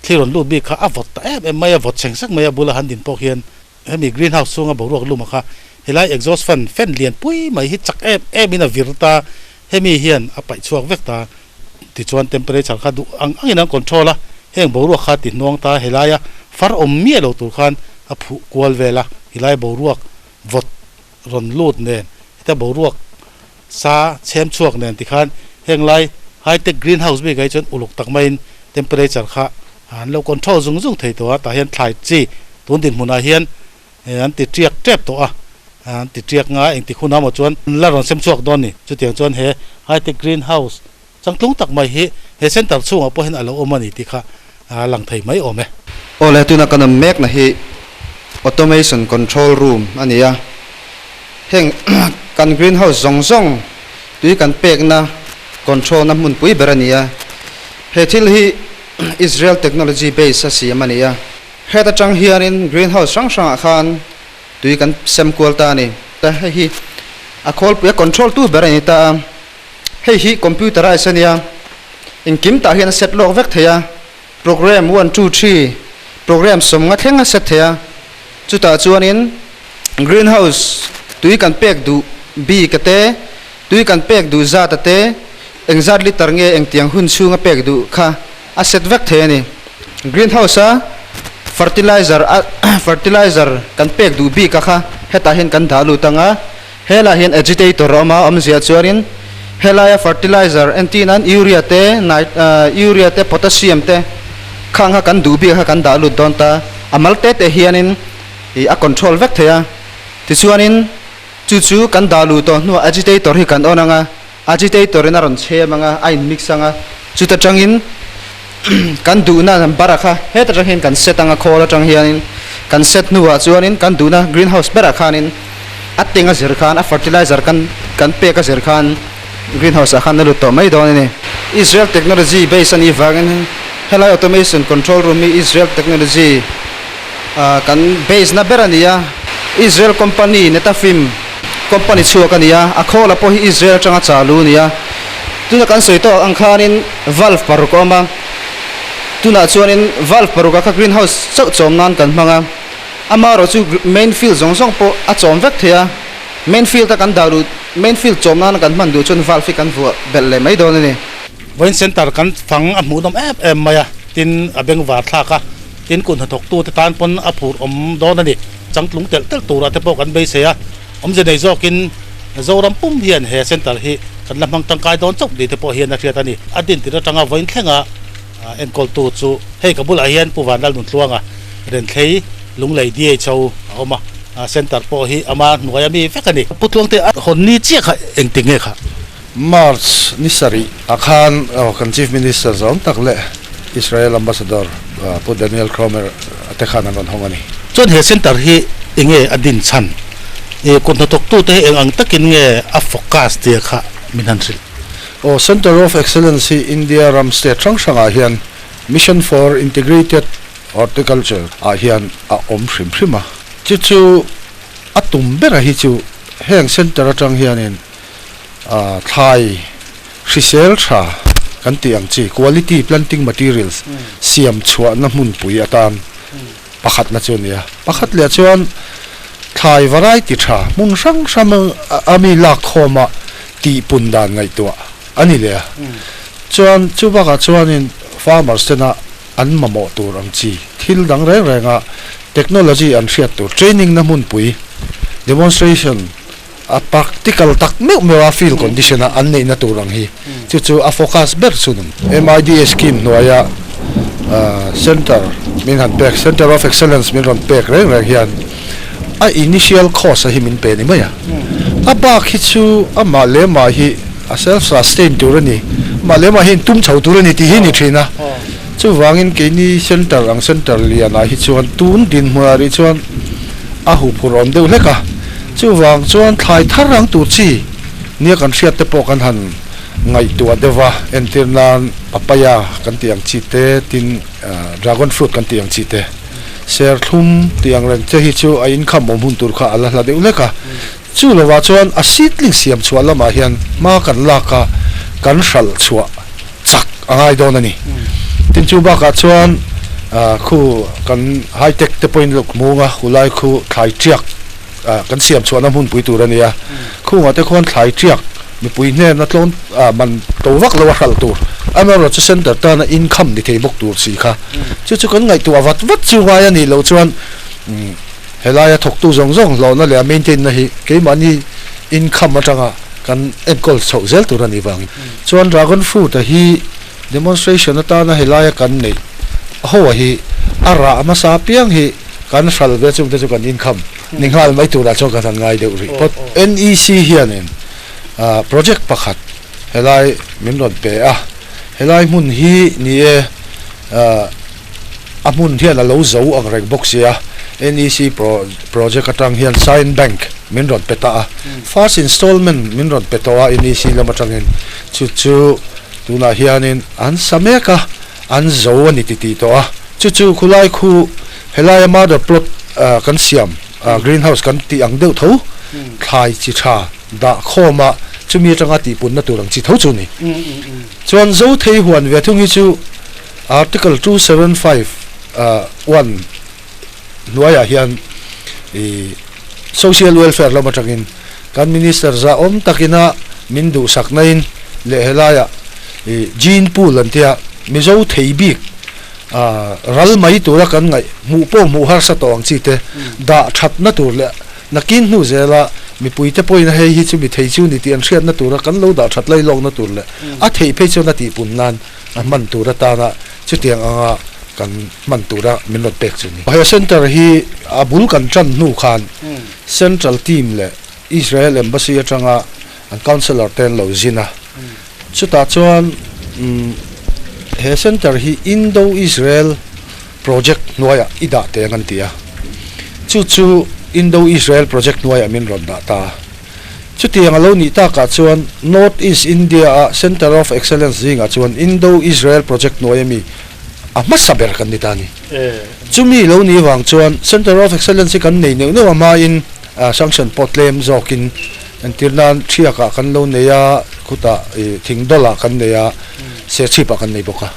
Thli rawn lut bik kha a vawt ta em em mai a, vawt chheng sek mai a bula han din pawh hian hemi green house chhunga boruak luma kha helai exhaust fan fan lian pui mai hi chak em em in a vir ta, hemi hian a paih chhuak vek ta. Tichuan temperature kha duh ang angin an control a, heng boruak kha ti hnuang ta helaia far awm miah lo tur khan a phuh kual vel a, helai boruak vawt rawn lut nen heta boruak sa chhem chhuak nen tikhan heng lai high tech green house bik ah hi chuan uluk tak maiin temperature kha an lo control zung zung thei tawh a, tah hian thlai chi tun dinhmunah hian an ti tiak tep tawh a, an ti tiak nga engtik hunah maw chuan la rawn sem chhuak dawn ni. Chutiang chuan he high tech green house changtlung tak mai hi He center chhungah pawh hian a lo awm a ni tih kha a lang thei mai awm e. Awle, tuna kan awm mekna hi automation control room a ni a, heng kan greenhouse zawng zawng tui kan pekna control na hmunpui ber a ni a, he thil hi Israel technology base a siam a ni a, het atang hianin greenhouse hrang hrangah khan tui kan sem kual ta a ni. Hei hi a khawlpui a control tu ber a ni ta a, hei hi computerized a nia, engkim tah hian a set lawk vek thei a, program one two three program sawmnga thleng a set thei a, chutah chuanin greenhouse tui kan pek duh bik a te, tui kan pek duh zat a te, engzat liter nge engtiang hun chhunga pek duh kha a set vek thei a ni. Greenhouse a fertilizer a fertilizer kan pek duh bik a kha hetah hian kan dah lut ang a, helaiah hian agitator a awm a, awmzia chuanin helaia fertilizer entir nan urea te nit urea te potassium te khang kha kan duh bik a kha kan dah lut dawn ta, a mal te te hianin ih a control vek thei a, tichuanin chu chu kan dah luh tawh hnuah agitator hi kan on ang a. Agitator in a rawn chhem ang a, a in mix ang a, chuta tangin kan duhna bara kha heta tang hian kan set ang a, khawl atang hianin kan set hnuah chuanin kan duhna greenhouse berah khanin a teng a zir khan a fertilizer kan kan pek a zir khan greenhouse ah khan a lut tawh mai dawn a ni. Israel technology base a nih vangin helai automation control room hi Israel technology kan base na ber a ni a, Israel company Netafim Company chhuak a ni a, a khawla pawh hi Israel atanga chalu a ni a. Tuna kan sawi tawk ang khanin valve paruk a awm a, tunah chuanin valve parukah kha greenhouse chauh chawm nan kan hmang a, amaherawh chu main field zawng zawng pawh a chawm vek thei a, main field a kan dah luh main field chawm nana kan hman duh chuan valve hi kan vuah belh leh mai dawn a ni. Vawiin center kan fang a hmuhnawm em em mai a, tin a bengvar thlak a, tin kut hnathawktute tan pawn a phur awm dawn a ni. Changtlung telh telh turah te pawh kan beisei a, awmze nei zawkin Zoram pum hian he centre hi kan la hmang tangkai dawn chauh tih te pawh hian a hriat a ni. A din tir atanga vawiin thlenga enkawltu chu hei ka bulah hian Pu Vanlal Nuntluanga Renthlei Lunglei DHO a awm a, centre pawh hi ama hnuaia mi vek a ni. Pu Tluangte a hawn ni chiah kha engti nge kha? March ni sarih ah khan kan Chief Minister zawng tak leh Israel Ambassador Pu Daniel Cromer te khan an rawn hawng a ni. Chuan he centre hi enge a din chhan? Kut hnathawktute hi eng ang takin nge a focus tia kha min han hrilh? Aw, Centre of Excellence hi India ram state hrang hrangah hian Mission for Integrated Horticulture ah hian a awm hrim hrim a. Chu chu a tum bera hi chu heng centre atang hianin Thlai hrisel tha kan tih ang chi quality planting materials siam chhuahna hmunpui atan pakhatna chu a ni a. Pakhat leh chuan thlai variety tha hmun hrang hrang a mi lak khawma tihpun dan ngaihtuah a ni leh a. Chuan chu bakah chuanin farmers tena an mamawh tur ang chi thil dang reng renga technology an hriat tur training na hmunpui demonstration A practical tak meuh meuh a field condition a an neihna tur ang hi chu chu a focus ber chu ni. MIDA scheme hnuaia centre min han pek, Centre of Excellence min rawn pek reng reng hian a initial cost a hi min pe ni mai a. A bak hi chu amah leh mah hi a self sustain tur a ni, amah leh mah hi in tum chho tur a ni tih hi ni thin a. Chuvangin keini centre ang centre lianah hi chuan tun dinhmunah rih chuan a huphurh awm deuh hlek a. Chuvang chuan thlai thar ang tur chi nia kan hriat te pawh kan han ngaihtuah deuh a, entir nan papaya kan tih ang chi te, tin dragon fruit kan tih ang chi te, serthlum tih ang reng che hi chu a inkham awm hun tur kha a la hla deuh hlek a. Chu lovah chuan a seedling siam chhuah lamah hian hma kan lak a, kan hralh chhuah chak a ngai dawn a ni. Tin chu bakah chuan khu kan high tech te pawhin luk hmung a, khulai khu thlai tiak kan siam chhuahna hmunpui tur a ni a. Khungah te khuan thlai tiak mipui hnena tlawn man to vak lo a hralh tur amaherawhchu chu center tana income ni thei bawk tur si kha chu chu kan ngaihtuah vat vat chu ngai a nih loh chuan helaia thawktu zawng zawng hlawhna leh a maintain na hi keimahni income atanga kan enkawl chhoh zel tur a nih vangin chuan dragon fruit a hi demonstration atana helaia kan neih ho a hi a rah hmasa piang hi kan hral ve chungte chu kan income ni nghal mai turah chuan kan han ngai deuh rih phawt. NEC hianin project pakhat helai min rawn pe a, Helai hmun hi ni e a hmun hian a lo zo ang reng bawk sia, NEC project atang hian sign bank min rawn pe ta a, first installment min rawn pe tawh a NEC lam atangin, chu chu tunah hianin an sa mek a, an zo a ni ti tih tawh a, chu chu khulai khu helaia mother plot kan siam greenhouse kan tih ang deuh tho thlai chi tha dah khawm a, chumi atanga tihpunna tur ang chi tho chu a ni. Chuan Zothei huan ve thung hi chu Article 275 1 hnuaiah hian ih Social Welfare lam atangin kan Minister zahawm takina min duhsaknain leh helaiah ih Gene Pool an tia Mizo thei bik ral mai tura kan ngaih hmuh pawh hmuh harsa tawh ang chi te dah thatna tur leh Nakin hnu zela mipuite pawhin hei hi chu mi thei chu ni tih an hriatna tura kan lo dah that lai lawkna tur leh a theih phei chuan a tihpun nan a hman tur atana chutiang anga kan hman tura min rawn pek chu ni. He centre hi a bul kan tan hnu khan Central team leh Israel Embassy atanga an councillor te an lo zin a, chutah chuan he centre hi Indo-Israel Project hnuaiah i dah teng an ti a, chu chu Indo-Israel Project hnuaiah min rawn dah ta. Chutiang a lo nih takah chuan North East India-a Centre of Excellence zingah chuan Indo-Israel Project hnuaia mi a hmasa ber kan ni ta a ni. Chumi lo nih vang chuan Centre of Excellence hi kan nei neuh neuh a hmain sanction pawh tlem zawkin entir nan Thiakah kan lo nei a, khutah Thingdawlah kan nei a, Serchhipah kan nei bawk a.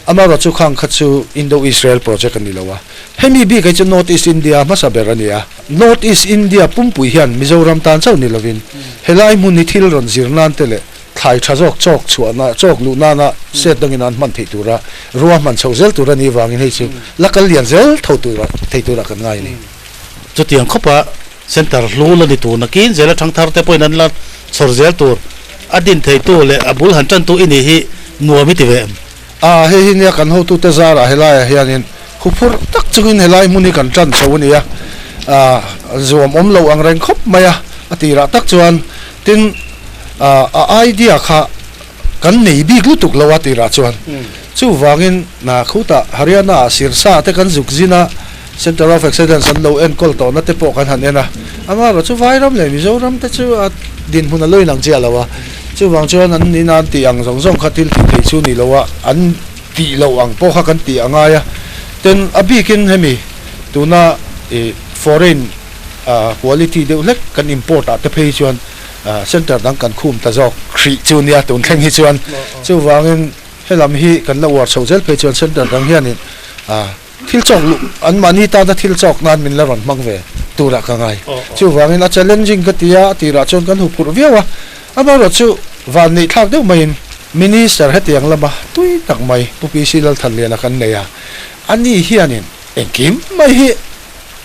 Amaherawh chu khang kha chu Indo-Israel project a ni lo a, hemi bik hi chu North East India hmasa ber a ni a. North East India pumpui hian Mizoram tan chauh ni lovin helai hmun hi thil rawn zir nan te leh thlai tha zawk chawk chhuahna, chawk luh nana set dangin an hman theih tura ruahman chhoh zel tur a nih vangin hei chu la kal lian zel tho tura thei tura kan ngai a ni. Chutiang khawpa Centre hlu la ni tur nakin zela thangthar te pawhin an la chhawr zel tur a din theitu leh a bul han tantu i nih hi nuam i ti ve em? A, hei hi nia kan hotute zarah helaiah hianin huphurh tak chungin helai hmun hi kan tan chho a ni a, a zuam awm lo ang reng khawp mai a, a tirah tak chuan tin a idea kha kan nei bik lutuk lo a tirah chuan chuvangin khutah Haryana ah Sirsa te kan zuk zin a, Centre of Excellence an lo enkawl tawhna te pawh kan han en a, amaherawh chu Vairam leh Mizoram te chu a dinhmun a lo inang chiah lo a, chuvang chuan an ina an tih ang zawng zawng kha thil tih theih chu ni lo a, an tih loh ang pawh kha kan tih a ngai a, ten a bikin hemi tuna ih foreign quality deuh hlek kan import ah te phei chuan centre dang kan khum ta zawk hrih chu nia tun thleng hi chuan chuvangin helam hi kan la uar chhoh zel phei chuan centre dang hianin ah. Thil chawk luh, anmahni tana thil chawk nan min la rawn hmang ve turah ka ngai. Chuvangin a challenging ka ti a, a tirah chuan kan huphurh viau a. Amaherawh chu van neih thlak deuh maiin Minister hetiang lama tui tak mai Pu PC Lalthanliana kan nei a, ani hianin engkim mai hi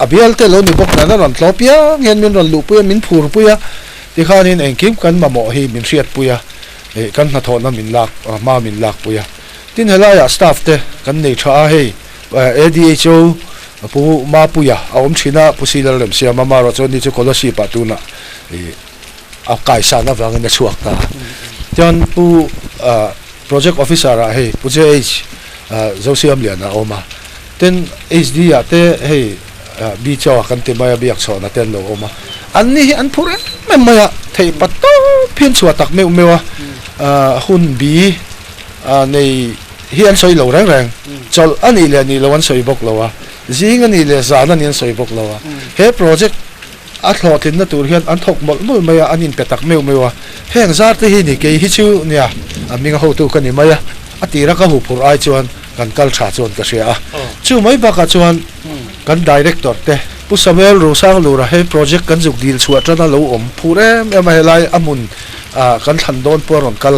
a bialte lo ni bawk nan a rawn tlawh piang hian min rawn luhpui a, min phurpui a, tikhanin engkim kan mamawh hi min hriatpui a, kan hnathawhna min lak, hma min lakpui a. Tin helaiah staff te kan nei tha a, hei ADHO Pu Mapuia a awm thin a, Pu Silar Remsiama amaherawh chuan ni chu Kolasib ah tunah a kaisan avangin a chhuak ta a. Chuan Pu Project Officer ah hei Pu JH Zosiamliana a awm a, tin HD ah te hei Bichaw ah kan ti mai a, Biakchhawna te an lo awm a, an ni hi an phur em em mai a, theih pat tawp hi an chhuah tak meuh meuh a, hun bi nei hi an sawi lo reng reng, chawlh a nih leh nih lo an sawi bawk lo a, zing a nih leh zan a nih an sawi bawk lo a, he project a hlawhtlinna tur hian an thawk mawlh mawlh mai a, an inpe tak meuh meuh a, heng zar te hi ni kei hi chu nia a hming a hotu ka ni mai a, a tira ka huphurh ai chuan kan kal tha chuan ka hria a, chu mai bakah chuan kan director te Pu Samuel Rosanglura he project kan zuk dil chhuah tana lo awm phur em em a, helai a hmun kan thlan dawn pawh a rawn kal.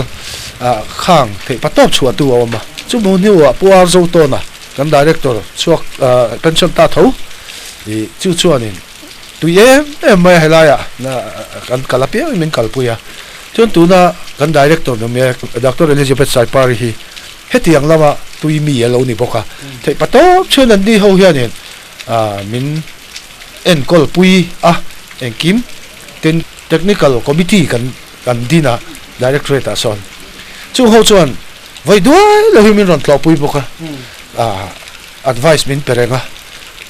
Khang theih pa tawp chhuah tu a awm a, chu hmu hnuah Pu Ar Zotawna kan Director chhuak pension ta tho ih chu chuanin tui em em mai a helaiah kan kal apiangin min kalpui a, chuan tuna kan Director ni mek Doctor Elizabeth Saipari hi hetiang lama tui mi a lo ni bawk a, theih pa tawp chuan an ni ho hianin min enkawl pui a engkim tin Technical Committee kan Kan din a, Directorate ah sawn. Chung ho chuan Vawi duai lo hi min rawn tlawhpui bawk a, advice min pe reng a.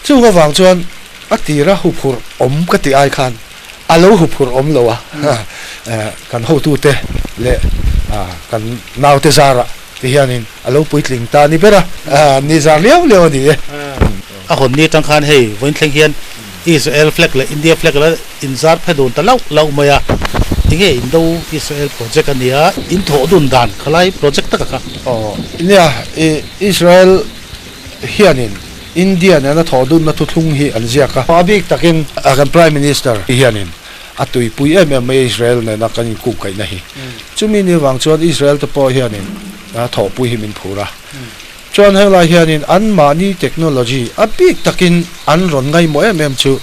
Chung avang chuan a tira huphurh awm ka tih ai khan a lo huphurh awm lo a, kan hotute leh kan naute zarah ti hianin a lo puitling ta a ni ber a, ni zar liau liau a ni e. A hawn ni atang khan hei vawiin thleng hian Israel flag leh India flag la inzar phe dun ta lauh lauh mai a, tinge Indo Israel project a nia, in thawh dun dan khalai project taka kha. Aw nia, Israel hianin India nena thawh dunna thuthlung hi an ziak a, a bik takin kan Prime Minister hianin a tuipui em em mai Israel nena kan inkungkaihna hi. Chumi ni vang chuan Israel te pawh hianin thawhpui hi min phur a. Chuan helai hianin anmahni technology a bik takin an rawn ngaihmawh em em chu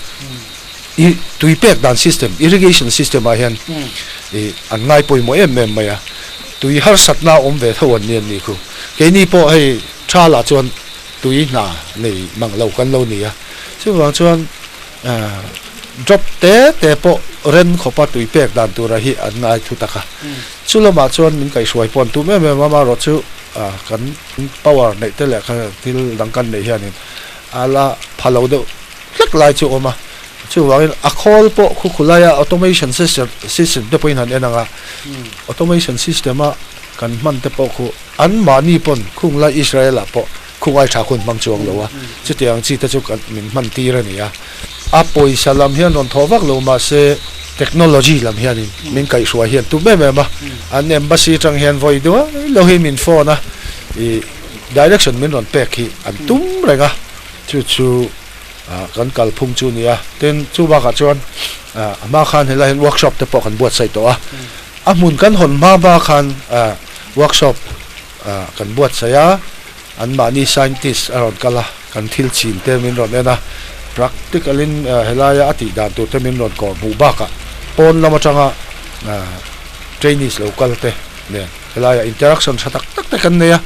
i tui pek dan system, irrigation system ah hian i an ngai pawimawh em em mai a. Tui harsatna a awm ve tho an ni an nih khu. Keini pawh hei thalah chuan tui hna nei mang lo kan lo ni a. Chuvang chuan drop te te pawh ren khawpa tui pek dan tura hi an ngai thu tak a. Chu lamah chuan min kaihhruai pawh an tum em em a, amaherawh chu kan power neih te leh thil dang kan neih hianin a la pha lo deuh hlek lai chu a awm a. Chuvangin a khawl pawh khu khu laia automation system te pawhin han en ang a, automation system a kan hman te pawh khu anmahni pawn khung lai Israel ah pawh Khungai tha hun hmang chuang lo a, chutiang chi te chu kan min hman tir a ni a. A pawisa lam hian rawn thawh vak lo mahse technology lam hianin min kaihhruai hian tum em em a. An embassy atang hian vawi duai lo hi min phone a, ih direction min rawn pek hi an tum reng a, chu chu kan kalphung chu a ni a. Tin, chu bakah chuan a hma khan helai hian workshop te pawh kan buatsaih tawh a, a hmun kan hawn hma hma khan workshop kan buatsaih a. Anmahni scientist a rawn kal a, kan thil chin te min rawn en a, practical in helaia a tih dan tur te min rawn kawh hmuh bakah pawn lam atanga trainees lo kal te nen helaia interaction tha tak tak te kan nei a,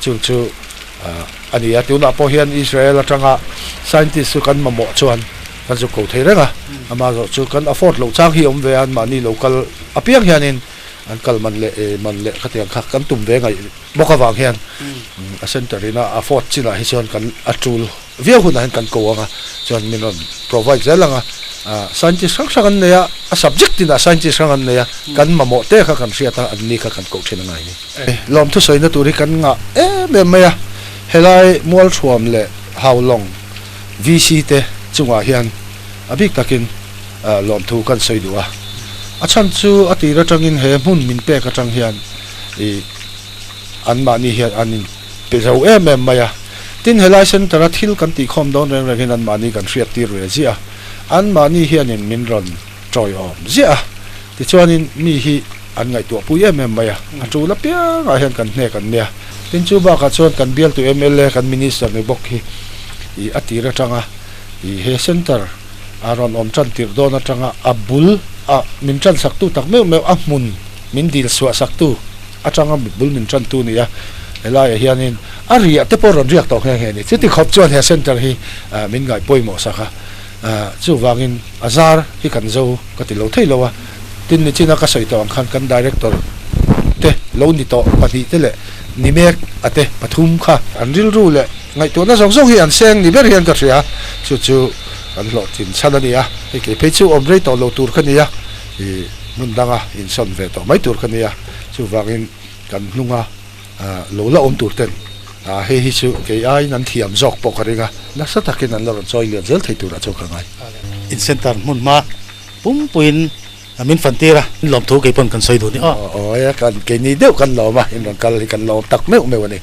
chung chu a ni a. Tunah pawh hian Israel atanga scientist chu kan mamawh chuan kan zuk ko thei reng a, amah zawh chu kan afford loh chang hi a awm ve a, anmahni lo kal apiang hianin an kal man leh man leh khatiang kha kan tum ve ngaih bawk avang hian a center ina a fort chinah hi chuan kan a tul viau hunah hian kan ko ang a, chuan min rawn provide zel ang a, scientist hrang hrang an nei a, a subject tinah scientist hrang an nei a, kan mamawh te kha kan hriat a, an ni kha kan koh thin a ngai ni. Lawmthu sawina tur hi kan ngah em em mai a, helai Mualthuam leh Haulawng VC te chungah hian a bik takin lawmthu kan sawi duh a, a chhan chu a tir atangin he hmun min pek atang hian ih anmahni hian an in pe zo em em mai a, tin helai centre a thil kan tih khawm dawn reng reng hian anmahni kan hriat tir ve ziah a, anmahni hianin min rawn tawiawm ziah a, tichuanin mi hi an ngaihtuah pui em em mai a, a tul apiangah hian kan hnek an nia. Tin chu bakah chuan kan bialtu mla kan minister ni bawk hi ih a tir atanga ih he centre a rawn awm tan tirh dawn atanga a bul a min tan saktu tak meuh meuh a hmun min dil suah saktu atanga bul min tantu ni a, helaiah hianin a riah te pawh rawn riak tawh nghe nghe a ni. Chuti khawp chuan he centre hi min ngaih pawimawh sak a, chuvangin a zar hi kan zo ka ti lo thei lo a, tin nichina ka sawi tawh ang khan kan director te lo ni tawh pahnih te leh ni mek a te pathum kha an rilru leh ngaihtuahna zawng zawng hi an seng ni ber hian ka hria, chu chu kan hlawhtlin chhan a ni a, hei kei phei chu awm rei tawh lo tur ka ni a. I hmun danga insawn ve tawh mai tur ka nia, chuvangin kan hnunga lo la awm tur ten hei hi chu kei aiin an thiam zawk pawh ka ring a, nasa takin an la rawn chawi lian zel thei turah chuan ka ngai. In center hmun hma pumpuiin min fan tir a, lawmthu kei pawn kan sawi duh ni aw. Aw aw kan keini deuh kan lawm a, in rawn kal hi kan lawm tak meuh meuh a ni.